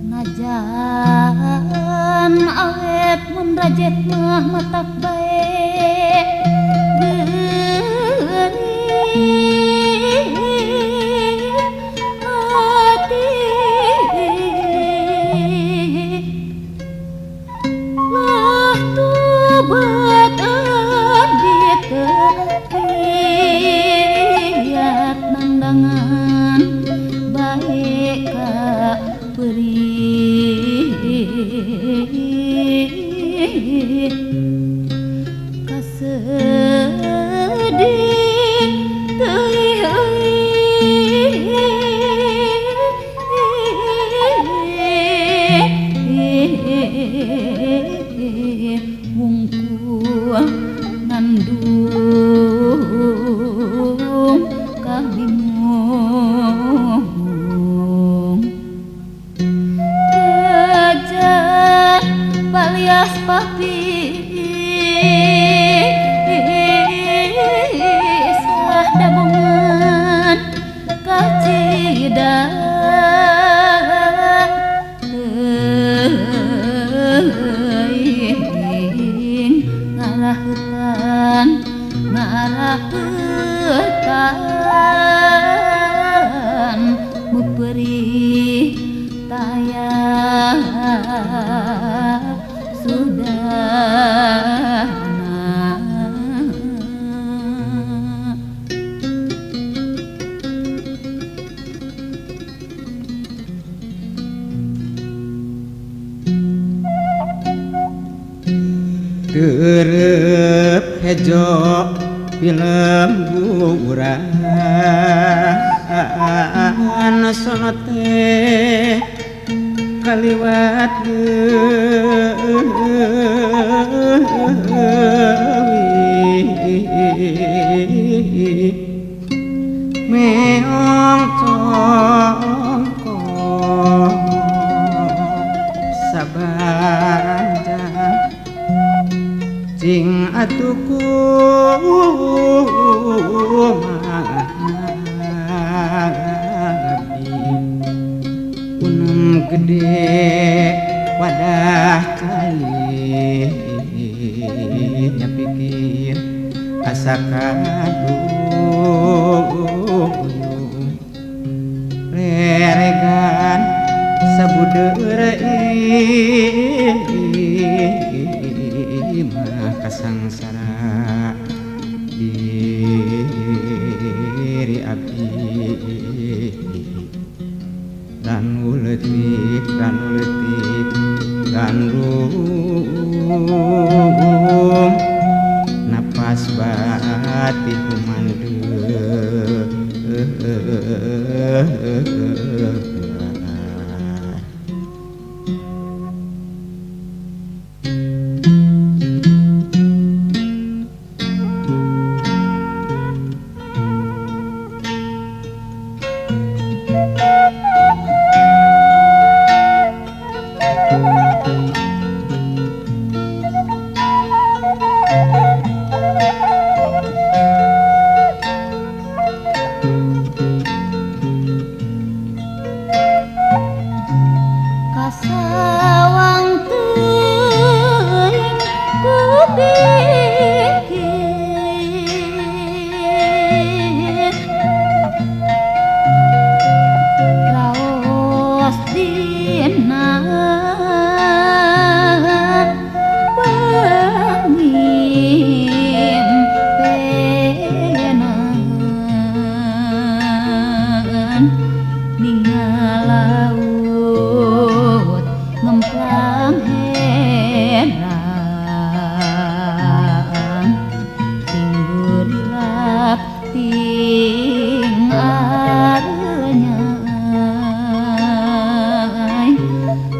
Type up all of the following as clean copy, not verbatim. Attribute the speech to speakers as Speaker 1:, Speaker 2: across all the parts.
Speaker 1: Najan awet mun rajet mah matak bae beurit hati lah tobat abdi teu liat nandangan bae ka perih kasedih teuing wungkul nandung kabingung gajah palias papi isah dabongan kacida teuing ngarahutan ngarahutan muperih taya sudah.
Speaker 2: Terep hejo film buran sono teh kaliwat leuwih meong congko sabaranja cing atuku abdi unem gede wadah cai nya pikir asa kaduyung reregan sabudeur mah kasangsara diri abdi ranu leutik gandrung napas batin kumandeu.
Speaker 1: Kasawang teuing ku pikir raos dina pangimpenan ningal laut ngemplang herang ting gurilap ting arenyai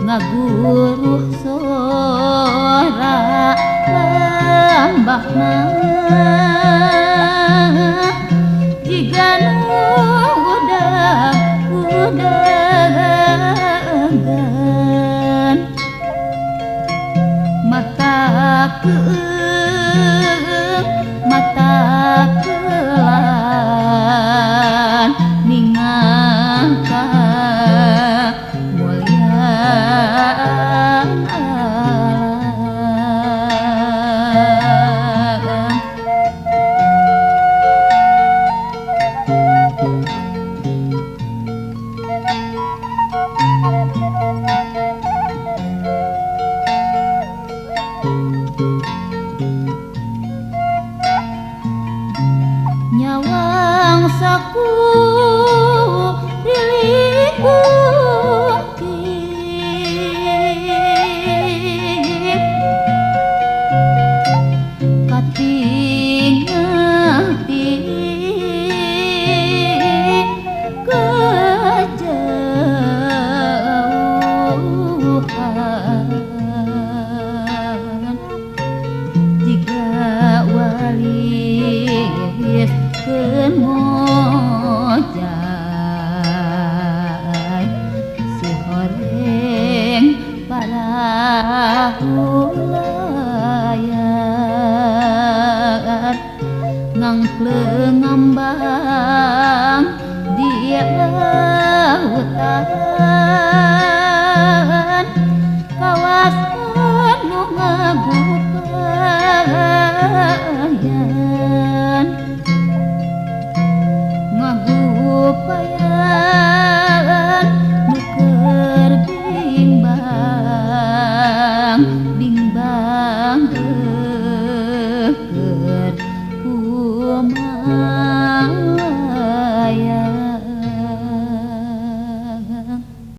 Speaker 1: ngaguruh sora lambakna jiga nu udag-udagan mata keung mata kelan ningal.